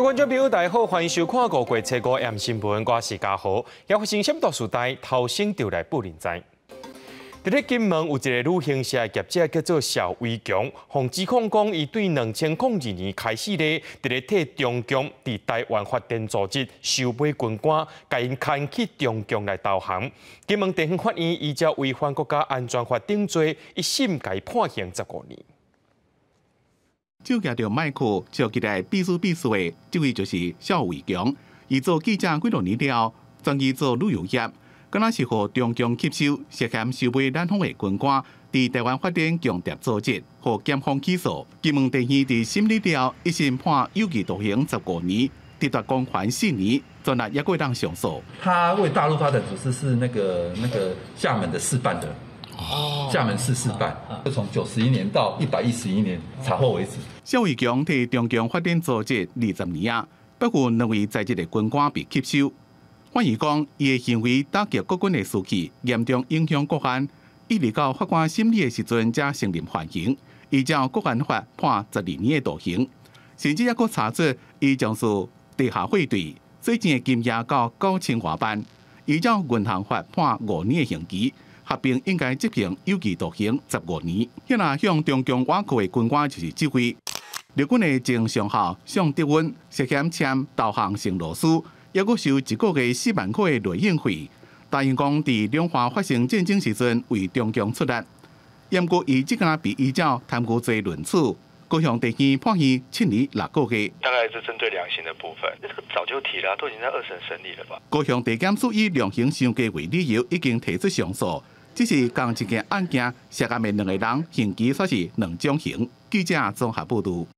位觀眾朋友，大家好，歡迎收看五月初五暗新聞，我是嘉豪。猶發生啥物大事代，頭先就來報恁知。佇咧金門有一个旅行社業者叫做邵偉強，予指控講，伊對2002年開始咧，佇咧替中共佇台灣發展組織收買軍官，共𪜶牽去中共來投降。金門地方法院依照違反國家安全法等罪，一審共伊判刑15年。手舉著麥克，笑起來彼思彼思的，這位就是邵偉強。伊做記者幾多年了，轉去做旅遊業。敢若是予中共吸收，涉嫌收買咱方的軍官，佇台灣發展共諜組織，予檢方起訴。金門地院佇審理了，一審判有期徒刑十五年，褫奪公權4年，全力猶閣會當上訴。他為大陸發展組織是那個廈門的市辦的，哦，廈門市市辦，就從91年到111年查獲為止。邵偉強替中共發展組織20年啊，不過兩位在職的軍官被吸收。法院講，伊的行為打擊國軍的士氣，嚴重影響國安。一直到法官審理的時陣，才承認犯行。依照國安法判12年的徒刑，甚至猶閣查出伊從事地下匯兌，洗錢的金額到9000外萬。依照銀行法判5年的刑期，合併應該執行有期徒刑十五年。彼若向中共倚靠的軍官就是這位陸軍的前上校宋德溫，涉嫌簽投降承諾書。猶閣收一個月4萬塊的內應費，答應講佇兩岸發生戰爭時陣為中共出力。毋過伊這工被依照貪污罪論處，高雄地院判伊7年6個月。大概是針對量刑的部分，這個早就提了，都已經在二審審理了吧？高雄地檢署以量刑傷低為理由，已經提出上訴。只是仝一件案件涉案的兩個人刑期煞是兩種刑。記者綜合報導。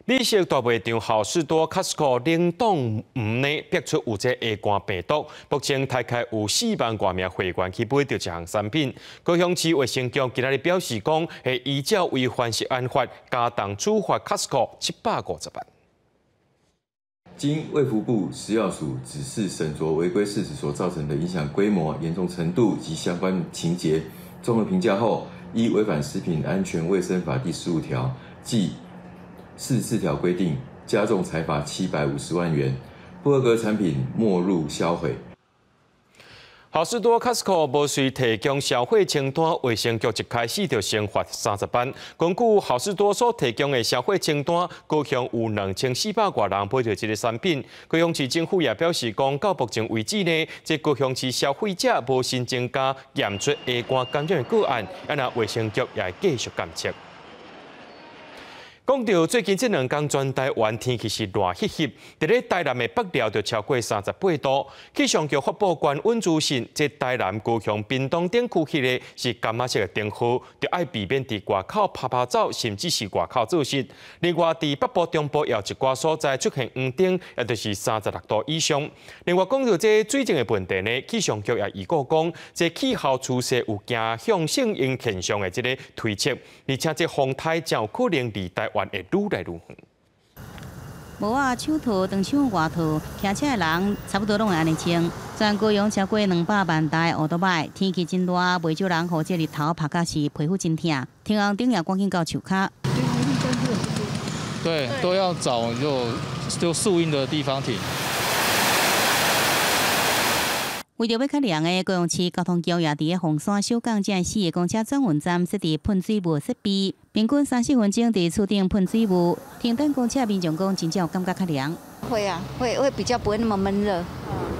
美食大賣場好市多 Costco 冷凍門呢，逼出有這 A 肝病毒，目前大概有4萬外名會員去買著這項產品。高雄市衛生局今仔日表示講，會依照違反食安法，加重處罰 Costco 750萬。經衛福部食藥署指示審酌違規事實所造成的影響規模、嚴重程度及相關情節，綜合評價後，依違反食品安全衛生法第15條暨44條規定，加重裁罰750萬元，不合格產品沒入銷毀。好市多 Costco 無隨提供消費清單，衛生局一開始就先罰30萬。根據好市多所提供的消費清單，高雄有2400外人買著這个產品。高雄市政府也表示講，到目前為止呢，這高雄市消費者無新增加驗出 A 肝感染的個案，啊若衛生局也會繼續監測。講到最近這兩工全台灣天氣是熱翕翕，佇咧台南的北寮就超過38度。氣象局發布高溫資訊，這台南、高雄、屏東等區域的是柑仔色的燈號，就愛避免佇外口趴趴走，甚至是外口做事。另外，佇北部、中部也有一寡所在出現黃燈，也就是36度以上。另外，講到這水浸的問題呢，氣象局也預告講，這氣候趨勢有傾向聖嬰現象的這个推測，而且這風颱真有可能離台灣會愈來愈遠。帽仔、手套、長袖外套，騎車的人差不多攏會按呢穿。全高雄超過200萬台歐多擺，天氣真熱，袂少人予這日頭曬甲是皮膚真疼。天紅頂也趕緊到樹跤。對，都要找就樹蔭的地方停。為著欲較涼的高雄市交通局也佇咧鳳山小港這四个公車轉運站設置噴水霧設備，平均三四分鐘佇厝頂噴水霧。停等公車民眾講，真正有感覺較涼。會啊，會比較不會那麼悶熱。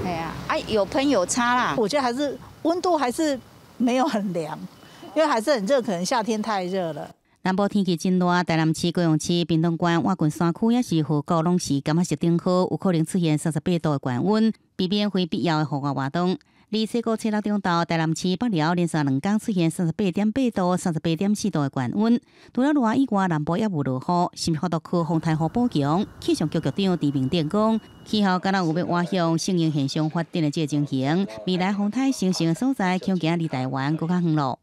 係啊，啊有噴有差啦。我覺得還是溫度還是沒有很涼，因為還是很熱，可能夏天太熱了。南部天氣真熱，台南市、高雄市、屏東縣、外郡山區也是河谷攏是柑仔色燈號，有可能出現38度的高溫，避免非必要的戶外活動。而初五、初六中晝，台南市北寮連續兩工出現38.8度、38.4度的高溫。除了熱以外，南部也有落雨，是毋是法度靠風颱予補強？氣象局局長鄭明典講，氣候敢若有欲倚向聖嬰現象發展的這个情形，未來風颱形成的所在，恐驚離台灣閣較遠咯。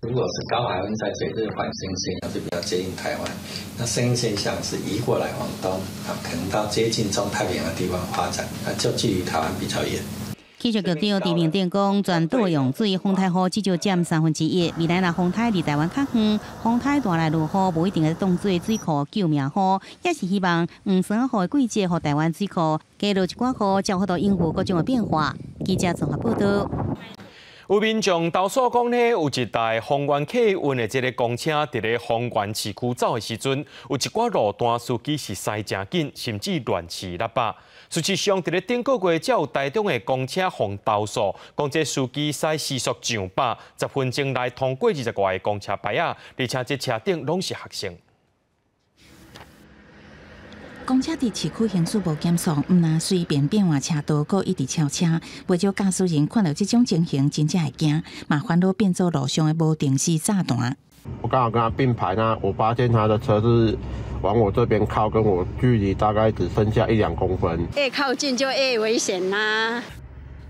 如果是高海溫在這裡，這個緩升現象就比較接近台灣。那聖嬰現象是移過來往東，啊，可能到接近中太平洋的地方發展，那就距離台灣比較遠。氣象局長陳明定講，全島用水風颱雨至少佔1/3。未來若風颱離台灣較遠，風颱帶來落雨，無一定會當做水庫救命雨，也是希望黃山雨的季節，予台灣水庫加落一寡雨，才有法度應付各種的變化。記者綜合報道。有民眾投訴講呢，有一台豐原客運的這个公車，佇咧豐原市區走的時陣，有一寡路段司機是駛誠緊，甚至亂試喇叭。事實上，佇咧頂個月，才有台中的公車予投訴，講這司機駛時速上百，10分鐘內通過20外个公車牌仔，而且這車頂攏是學生。公車佇市區行駛無減速，毋但隨便變換車道，閣一直超車。袂少駕駛人看著這種情形，真正會驚，嘛煩惱變做路上的無定時炸彈。我剛好跟他並排呢，我發現他的車是往我這邊靠，跟我距離大概只剩下一兩公分。越靠近就越危險啦。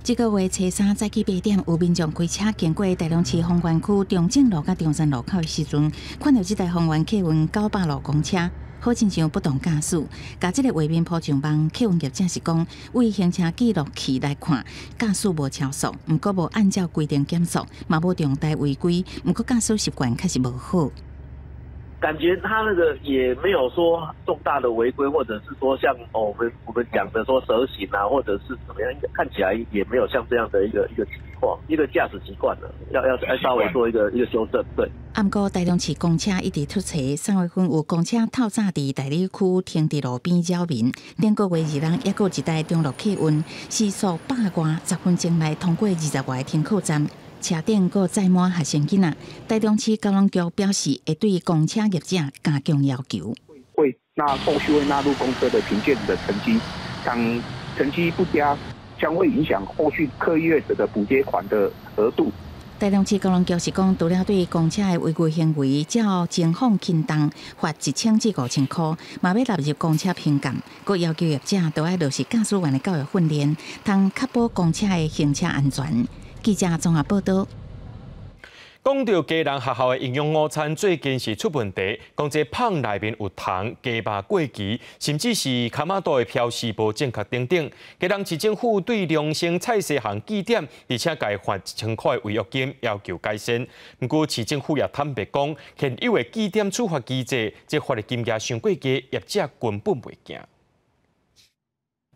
這個月初三早起8點，有民眾開車經過台中市豐原區中正路佮中山路口的時陣，看著這台豐原客運900路公車，好親像不當駕駛，共這個畫面 po 上網，客運業者是講，對行車記錄器來看，駕駛無超速，毋過無按照規定減速，嘛無重大違規，毋過駕駛習慣確實無好。感覺他那個也沒有說重大的違規，或者是說像我們講的說蛇行啊，或者是怎麼樣，看起來也沒有像這樣的一個情況，一個駕駛習慣了，要稍微做一個修正，對。毋過台中市公車一直突車，3月份有公車透早佇大里區停佇路邊擾民。頂個月2日，猶閣有一台中剋客運時速百外，10分鐘內通過20外个停靠站，車頂閣載滿學生囡仔。台中市交通局表示，會對公車業者加強要求。會那後續會納入公車的評鑑的成績，當成績不佳，將會影響後續客運業者的補貼款的額度。台中市交通局是講，除了對公車的違規行為照情況輕重罰1000至5000箍，嘛欲納入公車評鑑，閣要求業者都愛落實駕駛員的教育訓練，通確保公車的行車安全。記者綜合報道。講著基隆學校的營養午餐最近是出問題，講這麭內面有蟲、雞肉過期，甚至是跤媽肚的標示無正確等等。基隆市政府對良生菜市行記點，而且共罰1000箍的違約金，要求改善。毋過市政府也坦白講，現有的記點處罰機制，這罰的金額傷過低，業者根本袂驚。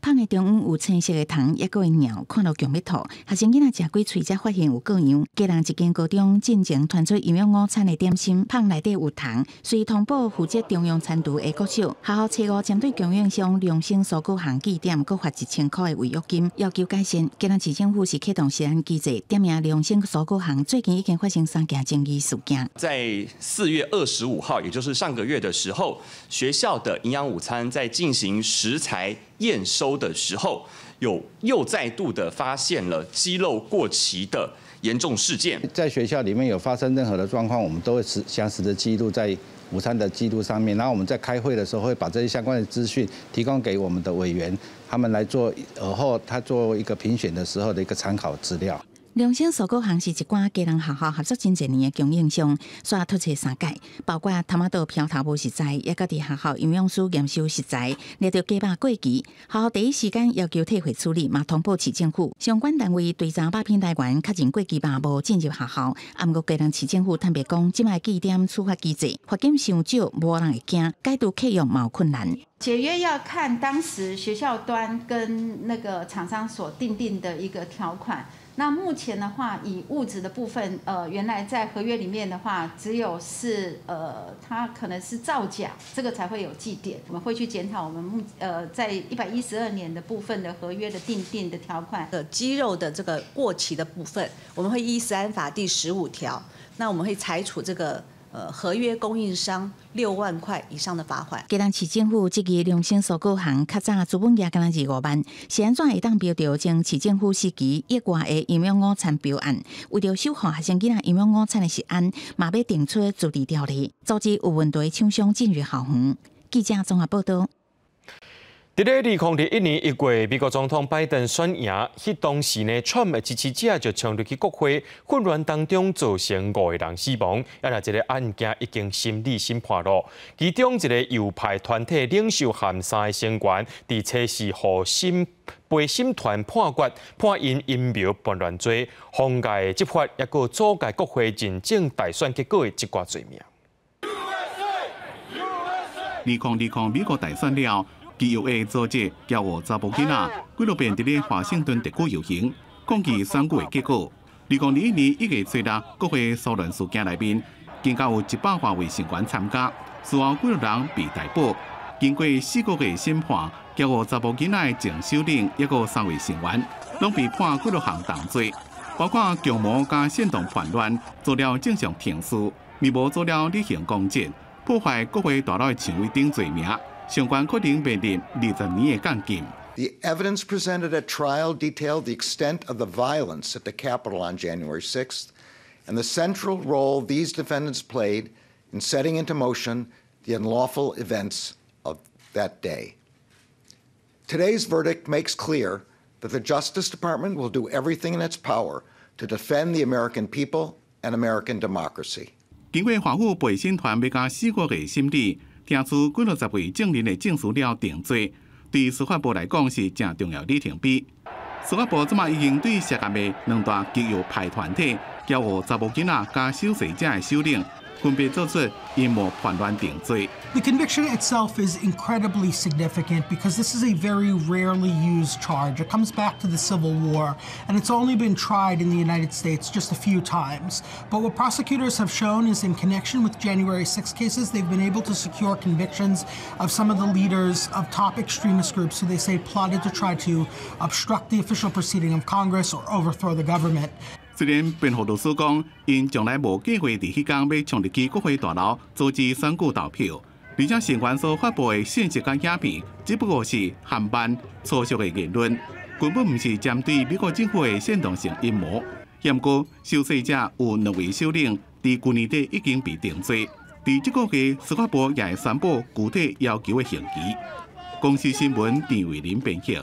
麭的中央有青色的蟲，猶閣會尿，看著強欲吐。學生囡仔食幾喙才發現有過樣。基隆一間高中進前傳出營養午餐的點心，麭內底有蟲，隨通報負責中央餐廚的國小學校初五針對供應商良生蔬果行記點，閣罰1000箍的違約金，要求改善。基隆市政府是啟動食安機制，點名良生蔬果行最近已經發生三件爭議事件。在4月25號，也就是上個月的時候，學校的營養午餐在進行食材驗收的時候，有又再度的發現了雞肉過期的嚴重事件。在學校裡面有發生任何的狀況，我們都會實詳實的記錄在午餐的記錄上面。然後我們在開會的時候，會把這些相關的資訊提供給我們的委員，他們來做爾後他做一個評選的時候的一個參考資料。良生蔬果行是一寡基隆學校合作真濟年的供應商，煞突揣三擺，包括頭仔島標頭無實在，也佮佇學校營養師驗收食材，掠著雞肉過期，學校第一時間要求退貨處理，嘛通報市政府相關單位追查肉品來源，確認過期肉無進入學校。毋過基隆市政府坦白講，這擺記點處罰機制，罰金傷少，無人會驚，解除契約嘛有困難。解約要看當時學校端跟那個廠商所訂定的一個條款。那目前的話，以物質的部分，原來在合約裡面的話，只有是它可能是造假，這個才會有記點。我們會去檢討我們在112年的部分的合約的訂定的條款。雞肉的這個過期的部分，我們會依食安法第15條，那我們會裁處這個合約供應商6萬塊以上的罰款。基隆市政府質疑良生蔬果行較早資本額敢若25萬，是按怎會當標著前市政府時期億外的營養午餐標案？為著守護學生囡仔營養午餐的食安，嘛欲定出自治條例，阻止有問題廠商進入校園。記者綜合報道。佇咧2021年1月，美國總統拜登選贏，彼當時呢，川普的支持者就衝入去國會，混亂當中造成五个人死亡。啊，若這个案件已經審理審判咯。其中一个右派團體領袖含三个成員，佇測試予審陪審團判決，判𪜶陰謀叛亂罪、妨礙執法，抑閣阻礙國會認證大選結果的這寡罪名。2020美國大選了。極右的組織驕傲查某囡仔，幾落遍佇咧華盛頓特區遊行，抗議選舉的結果。2021年1月初六，國會騷亂事件內面，更加有100外位成員參加，事後幾落人被逮捕。經過4個月審判，驕傲查某囡仔的前首領抑閣三位成員，攏被判幾落項重罪，包括共謀佮煽動叛亂、做了正常程序、密謀做了例行公職、破壞國會大樓的薔薇等罪名。上懸可能面臨20年的監禁。 The evidence presented at trial detailed the extent of the violence at the Capitol on January 6th and the central role these defendants played in setting into motion the unlawful events of that day. Today's verdict makes clear that the Justice Department will do everything in its power to defend the American people and American democracy. 經過華府陪審團欲加4個月審理，聽出幾落十位證人的證詞了定罪，對司法部來講是誠重要里程碑。司法部這馬已經對涉案的兩大極右派團體驕傲查某囡仔佮修誓者的首領，分別做出陰謀叛亂定罪。 The conviction itself is incredibly significant because this is a very rarely used charge. It comes back to the Civil War, and it's only been tried in the United States just a few times. But what prosecutors have shown is in connection with January 6 cases, they've been able to secure convictions of some of the leaders of top extremist groups who they say plotted to try to obstruct the official proceeding of Congress or overthrow the government. 雖然辯護律師講，𪜶從來無計劃佇彼工欲衝入去國會大樓阻止選舉投票，而且成員所發布的信息佮影片，只不過是含慢粗俗的言論，根本毋是針對美國政府的煽動性陰謀。毋過，修誓者有兩位首領佇舊年底已經被定罪，佇這個月司法部也會宣布具體要求的刑期。公視新聞陳慧琳編譯。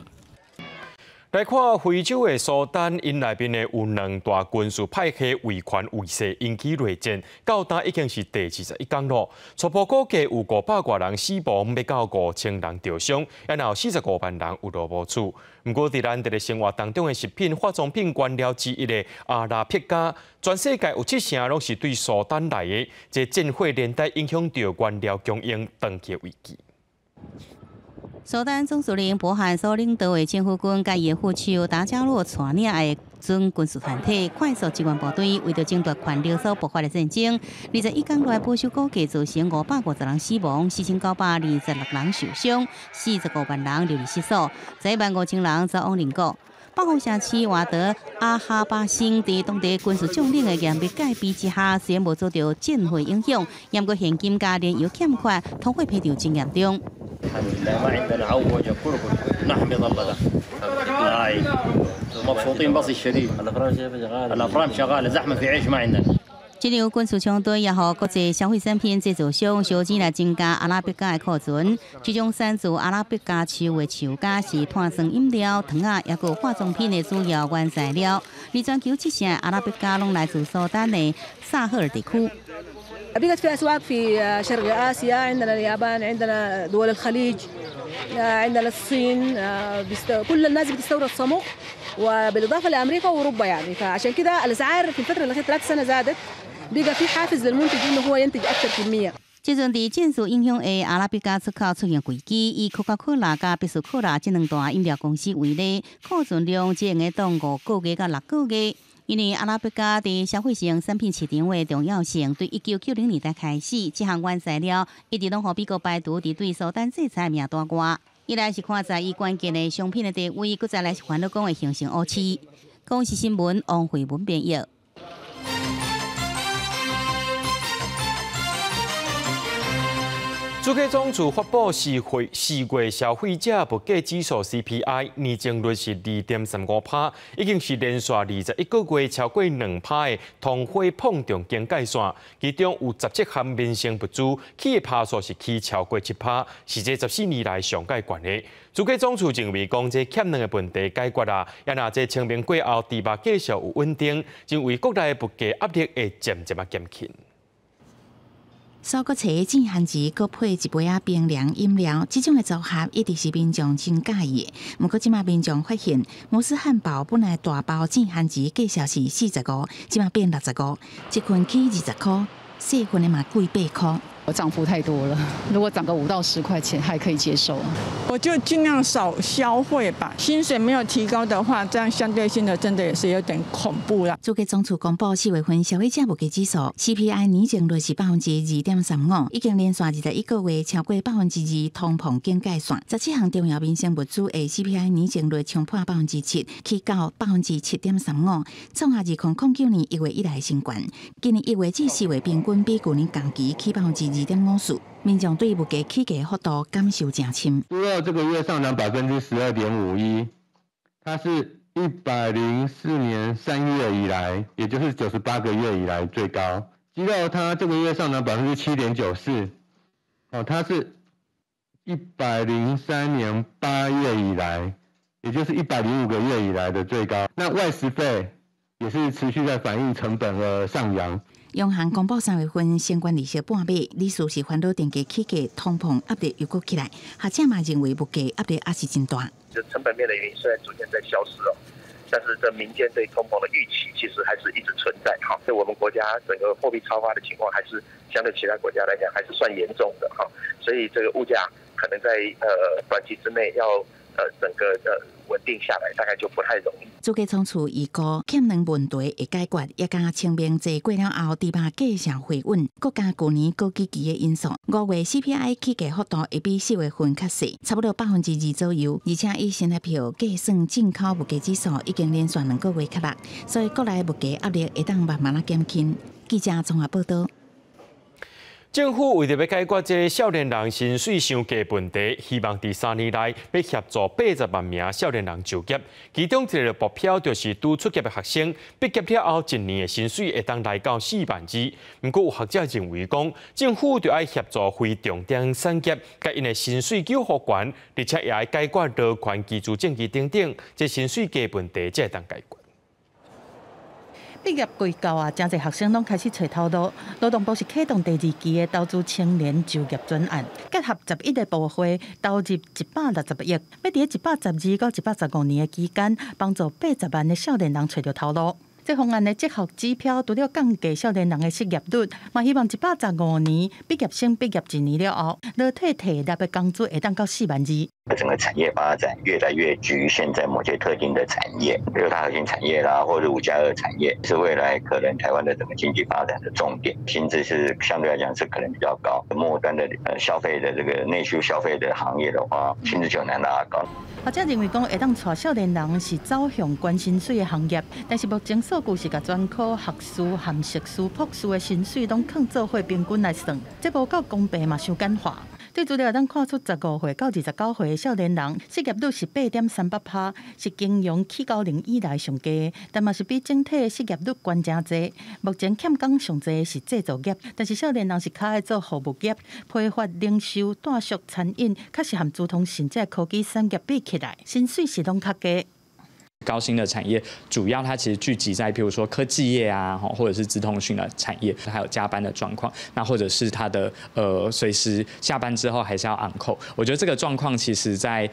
來看非洲的蘇丹，𪜶內面的有兩大軍事派系為權為勢引起內戰，到今已經是第21工咯。初步估計有500外人死亡，欲到5000人著傷，然後45萬人有路無厝。毋過，佇咱佇咧生活當中的食品、化妝品原料之一的阿拉伯咖，全世界有七成攏是對蘇丹來的。這戰火連帶影響著原料供應長期危機。蘇丹總司令伯漢所領導的政府軍佮伊的副手達加洛帶領的準軍事團體快速支援部隊，為著爭奪權力所爆發的戰爭，21工內保守估計造成550人死亡，4926人受傷，45萬人流離失所，11萬5千人走往鄰國。北方城市瓦德阿哈巴省佇當地軍事將領的嚴密戒備之下，雖然無遭著戰火影響，毋過現金佮燃油欠缺，通貨膨脹真嚴重。 الحمد لله ما عندنا عوجة كله نحمد الله ده هاي مبسوطين بس شديد. الافران شغاله، زحمه في عيش ما عندنا. 這場軍事衝突也予國際消費產品製造商燒錢來增加阿拉比卡的庫存。這種產自阿拉比卡樹的樹膠是碳酸飲料、糖仔，抑閣化妝品的主要原材料。而全球七成阿拉比卡攏來自蘇丹的薩赫爾地區。 بقت في أسواق في شرق آسيا، عندنا اليابان، عندنا دول الخليج، عندنا الصين، كل الناس بتستورد صمغ، وبالإضافة لأمريكا وأوروبا يعني. فعشان كده الأسعار في الفترة الأخيرة 3 سنة زادت، بقى في حافز للمنتج إنه هو ينتج أكثر كمية. 這陣佇戰事影響下，阿拉比卡出口出現危機。以可口可樂佮必士可樂這兩大飲料公司為例，庫存量只會當5個月到6個月。因為阿拉比卡佇消費性產品市場的重要性，對1990年代開始，這項原材料一直攏予美國排除佇對蘇丹制裁名單外。一來是看在伊關鍵的商品的地位，閣再來是煩惱講會形成烏市。公視新聞王慧文編譯。主计总处发布4月消费者物价指数 CPI 年增率是2.35%，已经是连续21个月超过2%的通货膨胀警戒线。其中有17项民生物资起的趴数是起超过7%，是这14年来上盖悬的。主计总处认为讲，这欠粮的问题解决啊，也若这清明过后，猪肉继续有稳定，认为国内物价压力会渐渐仔减轻。蔬果茶煎番薯，阁配一杯仔冰凉饮料，这种的组合一直是民众真佮意的。毋过，这马民众发现，摩斯汉堡本来大包煎番薯价数是45，这马变65，一份起20箍，细份的嘛贵8箍。我涨幅太多了，如果涨个5到10块钱还可以接受。我就尽量少消费吧。薪水没有提高的话，这样相对性的真的也是有点恐怖了。主计总处公布4月份消费者物价指数 CPI 年增率是2.35%，已经连续21个月超过2%通膨警戒线。17项重要民生物资的 CPI 年增率冲破7%，起到7.35%，创下2009年1月以来新高。今年1月至4月平均比去年同期起2.54%，民众对物价起价幅度感受诚深。猪肉这个月上涨12.51%，它是104年3月以来，也就是98个月以来最高。鸡肉它这个月上涨7.94%，哦，它是103年8月以来，也就是105个月以来的最高。那外食费也是持续在反映成本的上扬。央行公布3月份相关利息半码，理事是烦恼电价起价、通膨压力又阁起来。学者嘛认为物价压力也是真大。就成本面的原因虽然逐渐在消失哦，但是这民间对通膨的预期其实还是一直存在。哈，对我们国家整个货币超发的情况，还是相对其他国家来讲还是算严重的哈。所以这个物价可能在短期之内要整个稳定下来，大概就不太容易。主计总处预估欠粮问题会解决，也加清明节过了后，猪肉继续回稳，阁加旧年高基期的因素，5月 CPI 起价幅度会比4月份较细，差不多2%左右。而且以新台票计算进口物价指数已经连续2个月较落，所以国内物价压力会当慢慢仔减轻。记者综合报道。政府为著欲解决这少年人薪水伤低问题，希望伫3年内欲协助80万名少年人就业。其中一个目标就是拄出业的学生，毕业了后一年的薪水会当来到4万2。毋过有学者认为讲，政府著爱协助非重点产业，共𪜶的薪水予悬，而且也爱解决劳权居住证等等，这薪水低问题才会当解决。毕业季到啊，真济学生拢开始揣头路。劳动部是启动第二期的投资青年就业专案，结合11个部会，投入160亿，欲伫咧112到115年的期间，帮助80万的少年人揣著头路。这方案的绩效指标，除了降低少年人的失业率，嘛希望115年毕业生毕业一年了后，劳退提纳的工资会当到4万2。整个产业发展越来越局限在某些特定的产业，六大核心产业啦，或者5+2产业，是未来可能台湾的整个经济发展的重点。薪资是相对来讲是可能比较高，末端的消费的这个内需消费的行业的话，薪资就难拉高。学者认为讲，会当带少年人是走向悬薪水的行业，但是目前数据是共专科、学士和硕士、博士的薪水拢囥做伙平均来算，这无够公平嘛，伤简化。对资料当看出，15岁到29岁的少年人失业率是8.38%，是金融起九零以来上低，但嘛是比整体的失业率悬诚济。目前欠工上济是制造业，但是少年人是较爱做服务业、批发、零售、住宿、餐饮，确实和资通讯这科技产业比起来，薪水是拢较低。高薪的产业，主要它其实聚集在譬如说科技业啊，或者是资通讯的产业，还有加班的状况，那或者是它的随时下班之后还是要 on call。我觉得这个状况其实在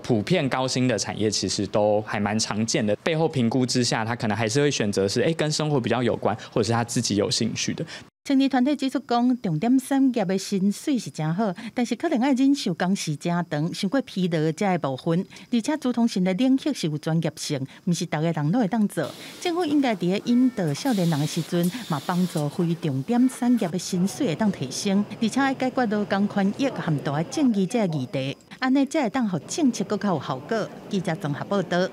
普遍高薪的产业其实都还蛮常见的。背后评估之下，他可能还是会选择是跟生活比较有关，或者是他自己有兴趣的。青年团体指出讲，重点产业的薪水是诚好，但是可能爱忍受工时诚长、伤过疲劳这个部分。而且资通讯的领域是有专业性，毋是逐个人拢会当做。政府应该伫咧引导少年人的时阵，嘛帮助非重点产业的薪水会当提升，而且爱解决劳工权益和大正义这个议题，按呢才会当予政策阁较有效果。记者综合报道。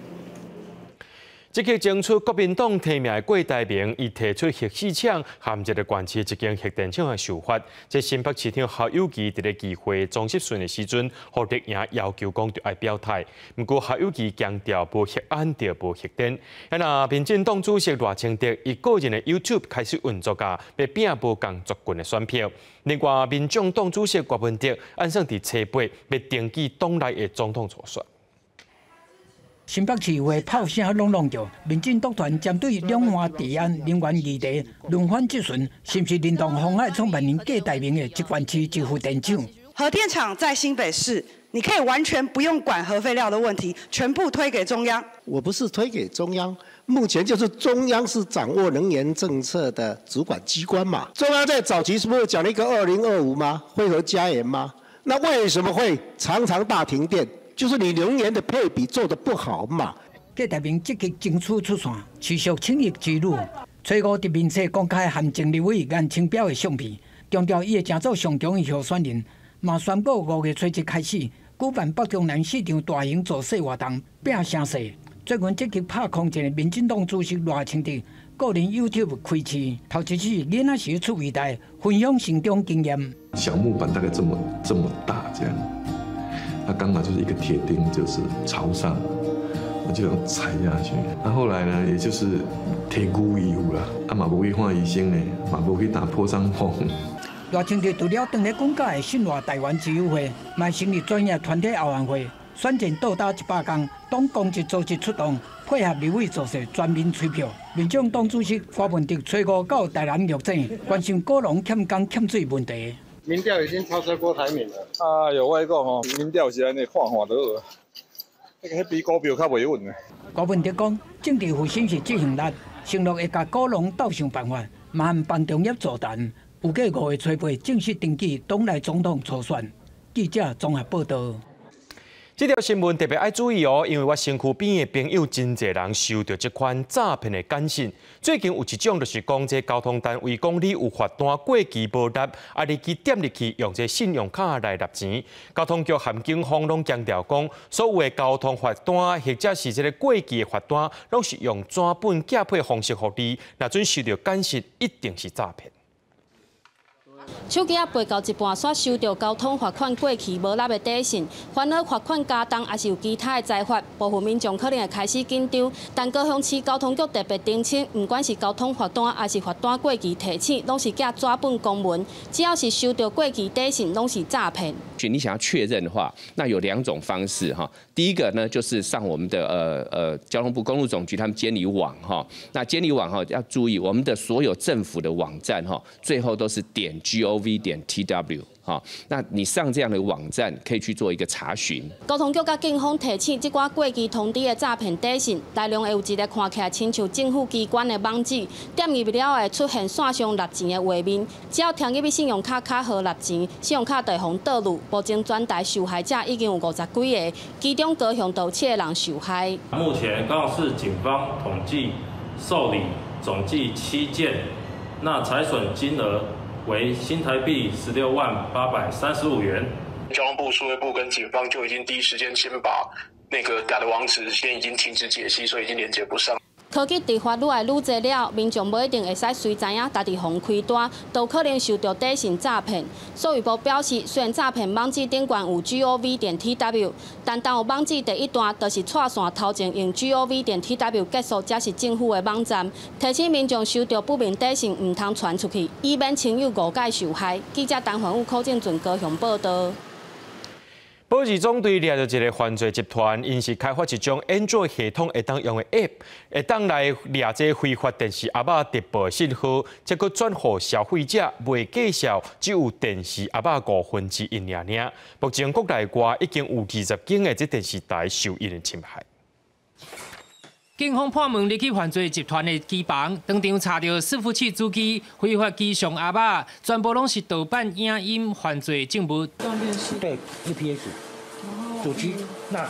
積極爭取國民黨提名的郭台銘，伊提出核四廠和這個縣市一間核電廠的想法。這新北市長侯友宜佇咧議會總質詢的時陣，予綠營要求講著愛表態。毋過侯友宜強調無核安就無核電。啊，民進黨主席賴清德伊個人的 YouTube 開始運作啊，欲拼無仝族群的選票。另外，民眾黨主席郭文德按算佇初八欲登記黨內的總統初選。新北市會炮聲攏攏叫，民進黨團針對兩岸治安能源議題輪番質詢，是毋是認同鴻海創辦人郭台銘的一縣市一核電廠？核電廠在新北市，你可以完全不用管核廢料的問題，全部推給中央。我不是推給中央，目前就是中央是掌握能源政策的主管機關嘛。中央在早期是不是講了一個2025嗎？非核家園嗎？那為什麼會常常大停電？就是你能源的配比做得不好嘛。郭台銘積極爭取出線，持續請益之旅。初五佇面冊公開和前立委顏清標的相片，強調伊會成做上強的候選人，嘛宣布5月初一開始舉辦北中南四場大型造勢活動，拼聲勢。最近積極拍空戰的民進黨主席賴清德個人 YouTube 開市，頭一次囡仔時出位台分享成長經驗。小木板大概這麼這麼大，這樣。那剛好就是一個鐵釘，就是朝上，我就這樣踩下去。那後來呢，也就是鐵骨衣服啦，啊嘛無去看醫生呢，嘛無去打破傷風。賴清德除了當咧講解的信賴台灣之友會，嘛成立專業團體後援會，選戰倒打100工，黨公職組織出動，配合立委造勢，全民催票。民進黨主席郭文德初五到台南玉井，關心果農欠工欠水問題。民調已經超車郭台銘了。哎喲，我講吼，民調是按呢看看就好，彼比股票較袂穩呢。郭文德講，政治復興是執行力，承諾會共果農鬥想辦法，嘛和范仲業座談，預計5月初八正式登記黨內總統初選。記者綜合報道。這條新聞特別愛注意哦，因為我身軀邊的朋友真濟人收到這款詐騙的簡訊。最近有一種就是講，這交通單位講你有罰單過期無納，啊，你去點入去用這信用卡來納錢。交通局和警方攏強調講，所有的交通罰單或者是這个過期的罰單，攏是用紙本寄批方式予你。若準收到簡訊，一定是詐騙。手機仔撥到一半，煞收到交通罰款過期無納的短信，煩惱罰款加重，抑是有其他的裁罰，部分民眾可能會開始緊張。但高雄市交通局特別澄清，毋管是交通罰單，抑是罰單過期提醒，攏是寄紙本公文，只要是收到過期短信，攏是詐騙。你想要確認的話，那有兩種方式哈。第一個呢，就是上我們的交通部公路總局他們監理網哈。那監理網哈要注意，我們的所有政府的網站哈，最後都是.gov.tw 哈，那你上這樣的網站可以去做一個查詢。交通局佮警方提醒，這寡過期通知的詐騙短信，內容會有一個看起來親像政府機關的網址，點入去了會出現線上納錢的畫面，只要填入去信用卡卡號納錢，信用卡就會予盜入。目前全台受害者已經有50幾个，其中高雄就有7個人受害。目前高雄市警方統計受理總計7件，那財損金額為新台幣160,835元。交通部、數位部跟警方就已經第一時間先把那個假的網址先已經停止解析，所以已經連接不上。科技執法愈來愈濟了，民眾無一定會使隨知影家己予人開單，都可能受到短信詐騙。數位部表示，雖然詐騙網址頂懸有 gov.tw，但當有網址第一段就是掣線頭前用 gov.tw 結束，才是政府的網站。提醒民眾收到不明短信，毋通傳出去，以免親友誤解受害。記者陳環武、柯正俊高雄報道。保二總隊掠著一个犯罪集團，𪜶是開發一種 Android 系統會當用的 App，會當來掠這非法電視盒仔直播信號，這閣轉予消費者，袂計數，只有電視盒仔1/5爾爾。目前國內外已經有20間的這電視台受𪜶的侵害。警方破門入去犯罪集團的機房，當場查著伺服器主機、非法機上盒仔，全部攏是盜版影音犯罪證物。對，UPS。主機那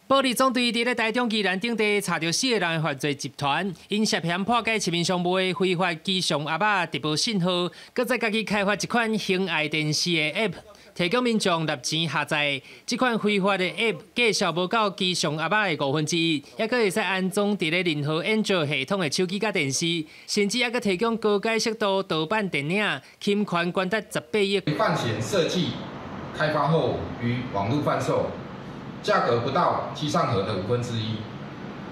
保二總隊佇咧台中宜蘭等地查著4個人的犯罪集團，𪜶涉嫌破解市面上賣非法機上盒仔直播信號，閣再家己開發一款行愛電視的 App。提供民眾納錢下載。這款非法的 App 價數無夠機上盒仔的1/5，抑閣會使安裝佇咧任何安卓系統的手機佮電視，甚至抑閣提供高解釋度盜版電影，侵權高達18億。犯嫌設計開發後於網路販售，價格不到機上盒的1/5，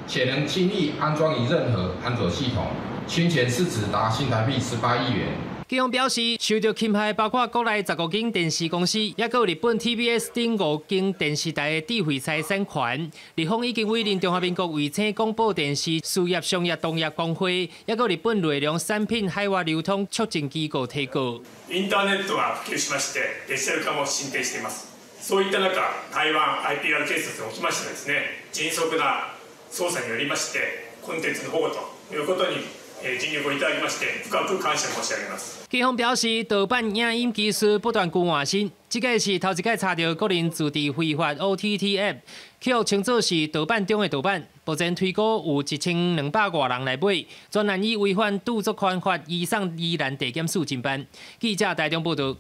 且能輕易安裝於任何安卓系統，侵權市值達新台幣18億元。警方表示，受到侵害包括國內15間電視公司，抑閣有日本 TBS 等5間電視台的智慧財產權。日方已經委任中華民國衛星廣播電視事業商業同業公會，抑閣日本內容產品海外流通促進機構提告。インターネットが普及しまして、デジタル化も進展しています。そういった中、台灣 IPR 警察におきましてですね、迅速な捜査によりまして、コンテンツの保護ということに尽力をいただきまして、深く感謝申し上げます。警方表示，盜版影音技術不斷更新，這屆是頭一擺查著個人自製非法 OTT App，去予稱作是盜版中的盜版。目前推估有1200外人來買，專案以違反著作權法移送宜蘭地檢署偵辦。記者台中報道。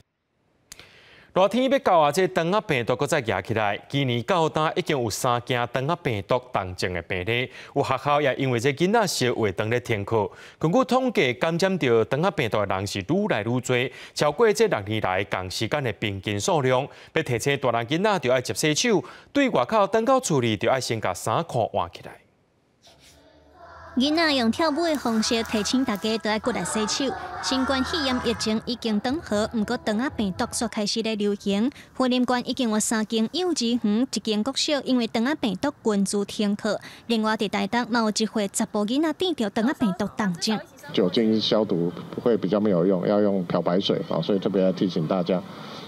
熱天欲到啊，這腸仔病毒閣再夯起來。今年到今已經有3件腸仔病毒重症的病例，有學校也因為這囡仔燒話堂咧停課。根據統計，感染著腸仔病毒的人是愈來愈濟，超過這6年來仝時間的平均數量。欲提醒大人囡仔著愛捷洗手，對外口轉到厝裡著愛先共衫褲換起來。囡仔用跳舞的方式提醒大家，都愛骨力洗手。新冠肺炎疫情已經轉好，毋過腸仔病毒煞開始咧流行。雲林縣已經有3間幼稚園、1間國小因為腸仔病毒群聚停課。另外，佇台東嘛有一歲查埔囡仔染著腸仔病毒重症。酒精消毒會比較沒有用，要用漂白水啊，所以特別要提醒大家。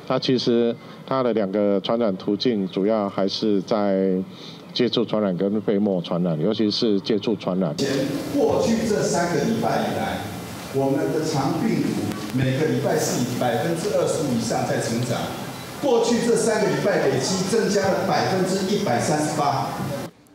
它其實它的2個傳染途徑，主要還是在接觸傳染跟飛沫傳染，尤其是接觸傳染。過去這3個禮拜以來，我們的腸病毒每個禮拜是以25%以上在成長。過去這3個禮拜累積增加了138%。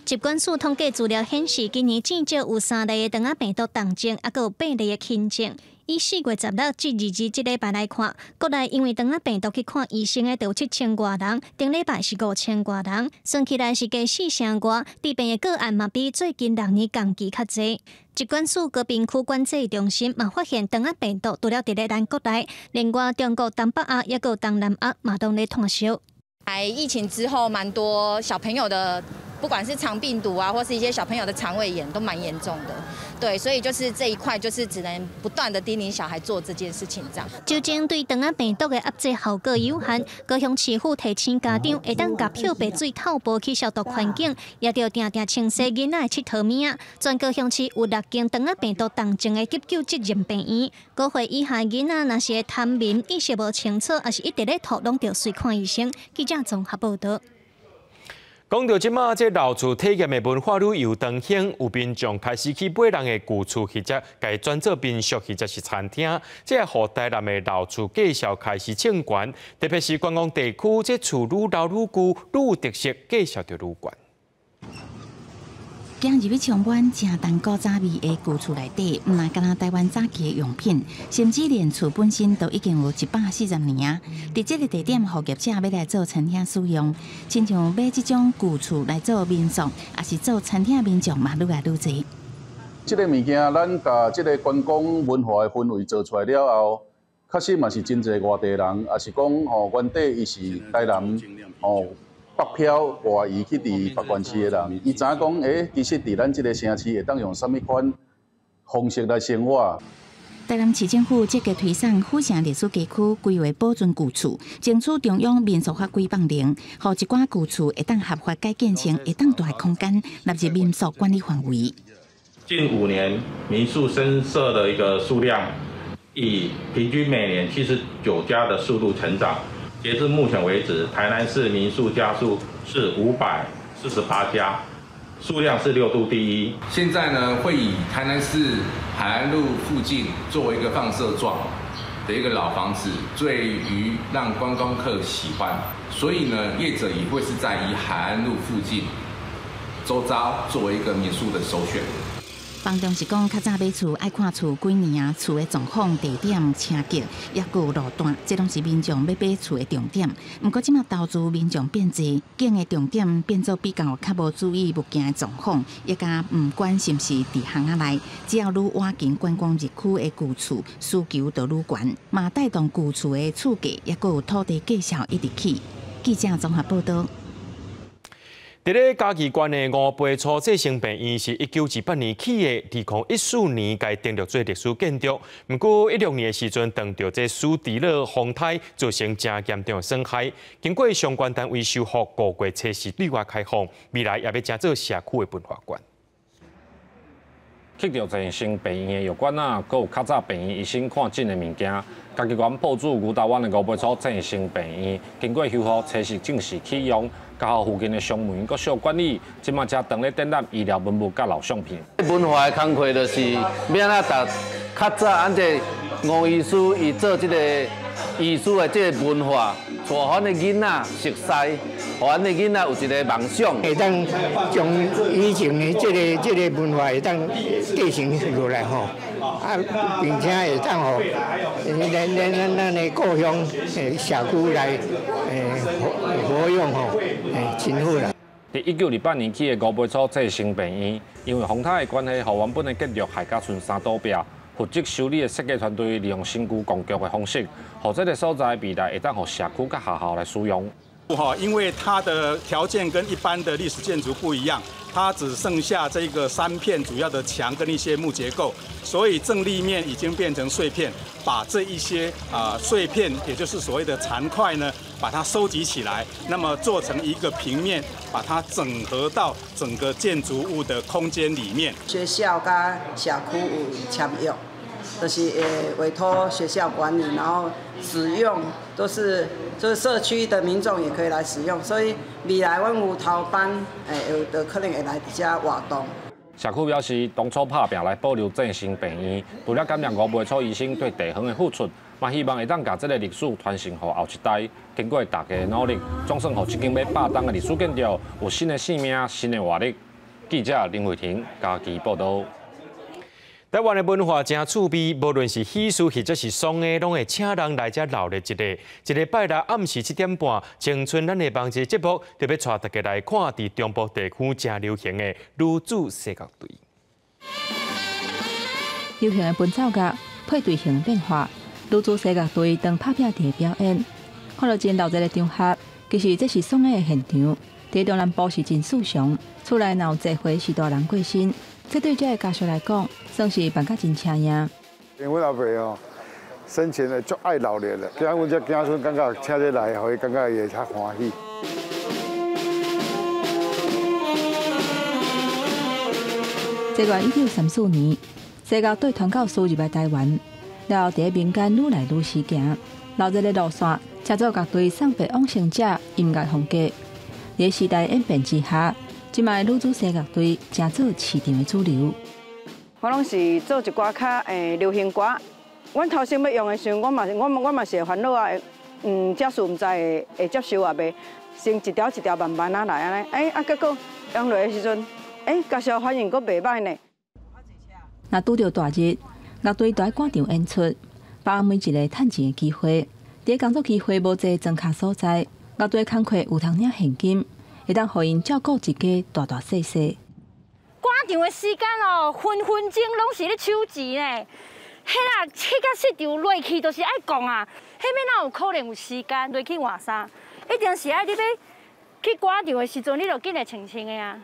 疾管署統計資料顯示，今年至少有3例的腸仔病毒重症，抑閣有8例的輕症。以4月16至22這禮拜來看，國內因為腸仔病毒去看醫生的就有7000外人，頂禮拜是5000外人，算起來是加4成外。治病的個案嘛比最近6年仝期較濟。疾管署高屏區管制中心嘛發現腸仔病毒除了佇咧咱國內，另外中國東北亞抑閣有東南亞嘛攏咧炭燒。在疫情之後，蠻多小朋友的，不管是腸病毒啊，或是一些小朋友的腸胃炎，都蠻嚴重的。對，所以就是這一塊，就是只能不斷的叮嚀小孩做這件事情，這樣。酒精對腸仔病毒的壓制效果有限，高雄市府提醒家長，會當共漂白水透薄去消毒環境，也著定定清洗囡仔的𨑨迌物仔。全高雄市有6間腸仔病毒重症的急救責任病院，5歲以下囡仔若是會痰眠、意識無清楚，抑是一直咧吐，攏著隨看醫生。記者綜合報道。講到這馬，這老厝體驗的文化旅遊當興，有民眾開始去買人的舊厝，或者共轉做民宿，或者是餐廳，這予台南的老厝價數開始衝懸，特別是觀光地區，這厝愈老愈舊，愈有特色，價數就愈懸。行入去充滿正重古早味的舊厝內底，毋但干焦台灣早期的用品，甚至連厝本身都已經有140年啊！佇這个地點，予業者欲來做餐廳使用，親像買這種舊厝來做民宿，抑是做餐廳民眾嘛，愈來愈濟。這个物件，咱共這个觀光文化的氛圍做出來了後，確實嘛是真濟外地人，抑是講吼原底伊是台南吼。北漂外移去佇別縣市的人，伊知影講，其實佇咱這个城市會當用啥物款方式來生活。台南市政府積極推捫府城歷史街區規劃保存舊厝，爭取中央民宿法規放令，予一寡舊厝會當合法改建成會當蹛的空間，納入民宿管理範圍。近5年民宿新設的一個數量，以平均每年79家的速度成長。截至目前為止，台南市民宿家數是548家，數量是6度第一。現在呢，會以台南市海安路附近作為一個放射狀的一個老房子，最於讓觀光客喜歡，所以呢，業者也會是在以海安路附近周遭作為一個民宿的首選。房仲是講，較早買厝愛看厝幾年啊，厝的狀況、地點、車格，抑閣有路段，這攏是民眾欲買厝的重點。毋過這馬投資民眾變濟，景的重點變做比較較無注意物件的狀況，抑加毋管是毋是佇巷仔內，只要愈倚近觀光熱區的舊厝，需求就愈懸，嘛帶動舊厝的厝價，抑閣有土地價數一直起。記者綜合報導。佇咧嘉義縣的五倍粗再生病院是1928年起的，2014年共登錄做歷史建築。毋過16年的時陣，當著這蘇迪勒風颱造成誠嚴重的損害。經過相關單位修復，5月初四對外開放，未來也欲成做社區的文化館。去著再生病院的藥罐仔，閣有較早病院醫生看診的物件。嘉義縣朴子牛頭灣的五倍粗再生病院，經過修復，初四正式啟用，加予附近的商民閣小管理，這馬才當咧展覽醫療文物佮老相片。文化的工課就是欲按怎逐較早按這吳醫師伊做這個醫師的這個文化，帶予阮的囡仔熟似，予阮的囡仔有一個夢想。會當將以前的這個文化會當繼承落來吼，啊，並且會當予咱的故鄉社區來活用吼，真好啦。佇1928年起的五倍粗再生病院，因為風颱的關係，予原本的建築害甲賰三堵壁。負責修理的設計團隊利用新舊共築的方式，予這個所在未來會當予社區佮學校來使用。因為它的條件跟一般的歷史建築不一樣，它只剩下這個3片主要的牆跟一些木結構，所以正立面已經變成碎片。把這一些碎片，也就是所謂的殘塊呢，把它收集起來，那麼做成一個平面，把它整合到整個建築物的空間裡面。學校佮社區有簽約，就是委託學校管理，然後使用都是就是社區的民眾也可以來使用，所以未來阮有頭班，有的可能會來佇遮活動。社區表示，當初拍拚來保留再生病院，除了感謝五倍粗醫生對地方的付出，嘛希望會當共這個歷史傳承予後一代。經過大家的努力，總算予這間欲百冬的歷史建築有新的生命、新的活力。記者林慧婷嘉義報導。台灣的文化誠趣味，無論是喜事或者是喪的，攏會請人來遮鬧熱一下。一禮拜六暗時7點半，青春咱的網誌節目就欲帶大家來看佇中部地區誠流行的女子西樂隊。流行的伴奏樂配隊形變化，女子西樂隊當拍拚佇表演，看著真鬧熱的場合，其實這是喪的現場。佇中南部是真時尚，厝內若有濟歲序大人過身。這對這个家屬來講，算是辦甲真請贏。因為阮阿伯哦，生前咧足愛鬧熱的，今阮這子孫感覺請這來，予伊感覺伊會較歡喜。這個1934年，西樂隊傳教士入來台灣，了後佇民間愈來愈時行，鬧熱的路線，成做樂隊送別往生者音樂風格。佇時代演變之下，這擺女子西樂隊成做市場的主流。我攏是做一寡較流行歌。阮頭先欲用的時陣，我嘛是會煩惱啊。家屬毋知會接受抑袂，先一條一條慢慢仔來按呢。結果用落的時陣，家屬反應閣袂䆀呢。若拄著大日，樂隊就愛趕場演出，把握每一个趁錢的機會。佇工作機會無濟莊跤所在，樂隊工課有通領現金。會當予𪜶照顧一家大大細細。趕場的時間哦，分分鐘攏是咧搶錢呢。彼啦，彼個市場落去就是愛講啊，彼欲哪有可能有時間落去換衫？一定是愛你欲去趕場的時陣，你就緊來穿穿的啊。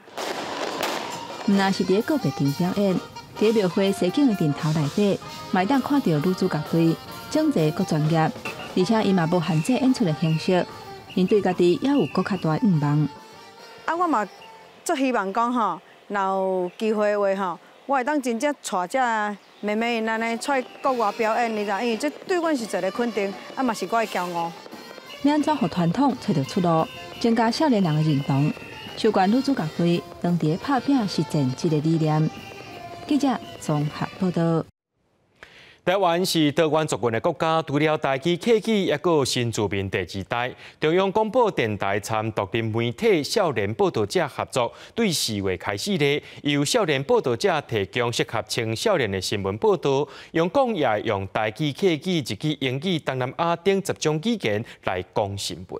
毋但是佇咧告別場表演，佇廟會西景的陣頭內底，嘛會當看著女子樂隊整齊閣專業，而且伊嘛無限制演出的形式，𪜶對家己也有閣較大的願望。啊，我嘛足希望講吼，若有機會的話吼，我會當真正帶這妹妹𪜶按呢出國外表演，你知？因為這對阮是一個肯定，啊嘛是我的驕傲。欲按怎予傳統揣著出路，增加少年人的認同，授權女子樂隊當佇咧拍拚實踐這个理念。記者綜合報導。台灣是多元族群的國家，除了台語、客語，抑閣有新住民第二代。中央廣播電臺參獨立媒體少年報導者合作，對4月開始咧，由少年報導者提供適合青少年的新聞報導，用講也用台語、客語、日語、英語、東南亞等10種語言來講新聞。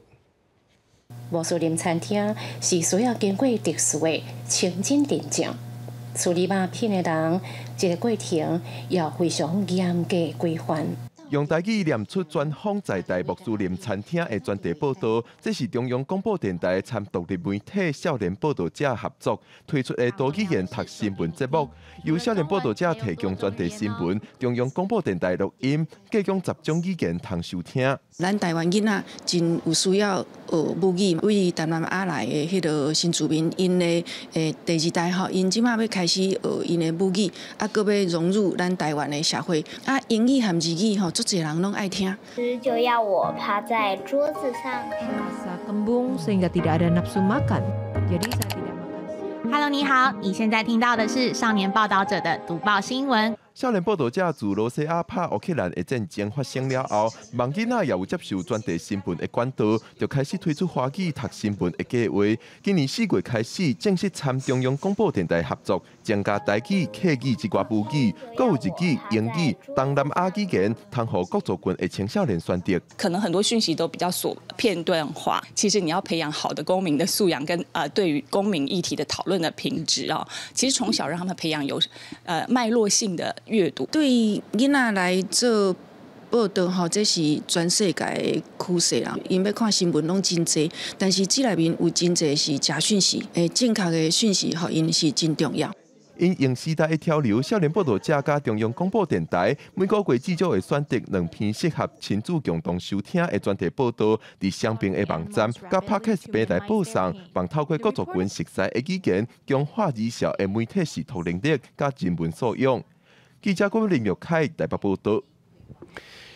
穆斯林餐廳是需要經過特殊的清真認證。處理肉品的人，這個過程要非常嚴格規範。用台語念出專訪在台穆斯林餐廳的專題報導，這是中央廣播電臺參獨立媒體少年報導者合作推出的多語言讀新聞節目，由少年報導者提供專題新聞，中央廣播電臺錄音，提供10種語言通收聽。咱台灣囡仔真有需要學母語，對東南亞來的彼个新住民，𪜶的第二代吼，𪜶這馬欲開始學𪜶的母語，啊，閣欲融入咱台灣的社會，啊，英語和日語吼，足濟人攏愛聽。就要我趴在桌子上。 Kembung sehingga tidak ada nafsu makan. Jadi saya tidak makan. Hello，你好，你現在聽到的是少年報導者的讀報新聞。少年報導者自羅西亞拍烏克蘭的戰爭發生了後，望囡仔也有接受專題新聞的管道，就開始推出華語讀新聞的計劃。今年4月開始正式參中央廣播電臺合作，增加台語、客語這寡母語，閣有日語、英語、東南亞語言，通予各族群的青少年選擇。可能很多訊息都比較瑣片段化，其實你要培養好的公民的素養跟對於公民議題的討論的品質啊，其實從小讓他們培養有脈絡性的閱讀。對囡仔來做報導吼，這是全世界的趨勢啦。𪜶欲看新聞攏真濟，但是這內面有真濟是假訊息，正確的訊息，予𪜶是真重要。因應時代的潮流，少年報導者佮中央廣播電臺每個月至少會選擇兩篇適合親子共同收聽的專題報導，佇雙邊的網站佮 Podcast 平台播送，望透過各族群熟悉的語言，強化兒少的媒體識讀能力佮人文素養。記者郭林玉凱台北報導。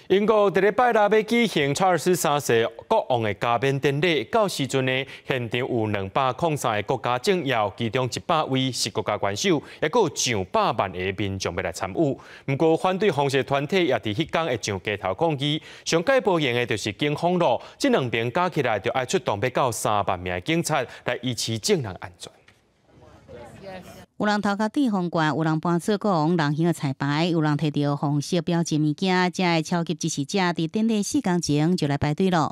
英國佇咧拜六欲舉行查爾斯三世國王的加冕典禮，到時陣呢，現場有203個國家政要，其中100位是國家元首，抑閣有上百萬个民眾欲來參與。毋過反對皇室團體也佇彼工會上街頭抗議，上蓋無閒的就是警方囉，這兩邊加起來就愛出動欲到3萬名的警察來維持眾人安全。有人頭殼戴皇冠，有人搬出國王人形的彩排，有人提著紅色標誌物件，遮的超級支持者佇典禮4工前就來排隊囉。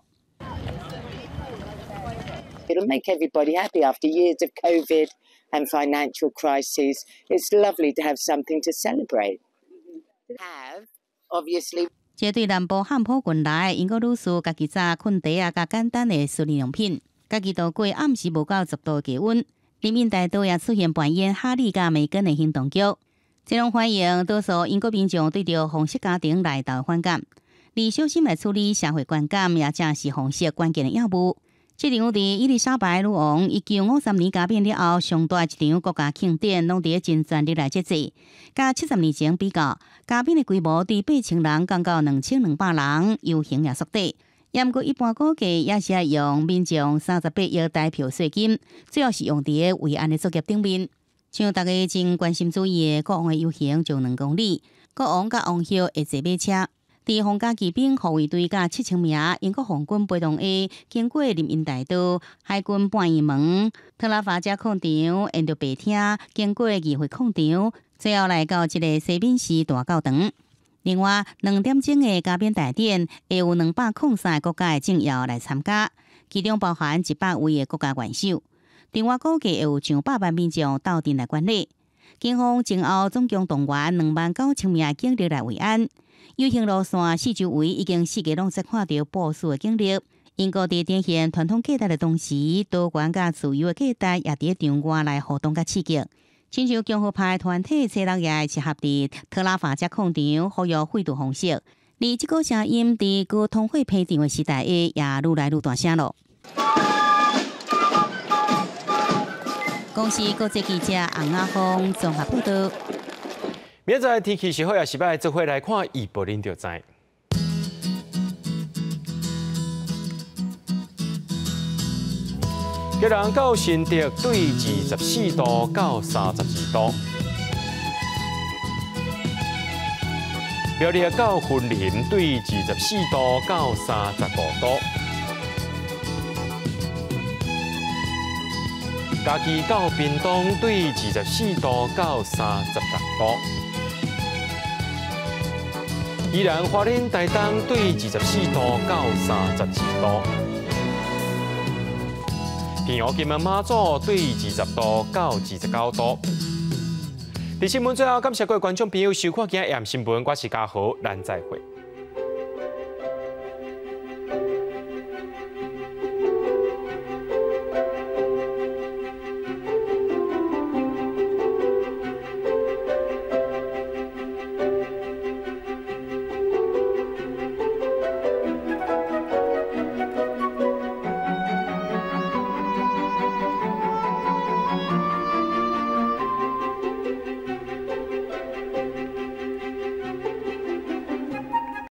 It'll make everybody happy after years of COVID and financial crises. It's lovely to have something to celebrate. Have obviously. 這對南部漢普郡來的英國女士，家己紮睏袋仔佮簡單的私人用品，家己度過暗時無到10度的低溫。林蔭大道也出現扮演哈利佮梅根的行動劇，這種歡迎多數英國民眾對著皇室家庭來到反感。而小心來處理社會觀感，也正是皇室關鍵的要務。這場佇伊麗莎白女王1953年加冕了後，上大一場國家慶典，攏佇盡全力來設計。佮70年前比較，加冕的規模對8000人降到2200人，遊行也縮短。毋過一般估計也是愛用民眾38億台票稅金，主要是用佇咧維安的作業頂面。像大家真關心注意的國王的遊行就2公里，國王佮王后會坐馬車，佇皇家騎兵護衛隊佮7000名英國皇軍陪同下，經過林蔭大道、海軍半圓門、特拉法加廣場，沿著白廳，經過議會廣場，最後來到這个西敏寺大教堂。另外，2點鐘的加冕大典會有203個國家的政要來參加，其中包含100位的國家元首。另外，估計會有上百萬民眾鬥陣來觀禮。警方前後總共動員29000名的警力來維安。遊行路線四周圍已經四界攏在看著部署的警力。英國佇展現傳統價值的同時，多元佮自由的價值也佇場外來互動佮刺激。親像共和派團體初六夜集合佇特拉法加廣場，呼籲廢除皇室。而這個聲音佇高通貨膨脹的時代下，也愈來愈大聲囉。公視國際記者洪亞峰綜合報導。明仔載天氣是好抑是䆀，做伙來看預報恁就知。基隆到新竹對24度到32度，苗栗到雲林對24度到35度。嘉義到屏東對24度到36度。宜蘭花蓮台東對24度到32度。平湖金門馬祖對20度到29度。佇新聞最後，感謝各位觀眾朋友收看今日新聞，我是嘉豪，咱再會。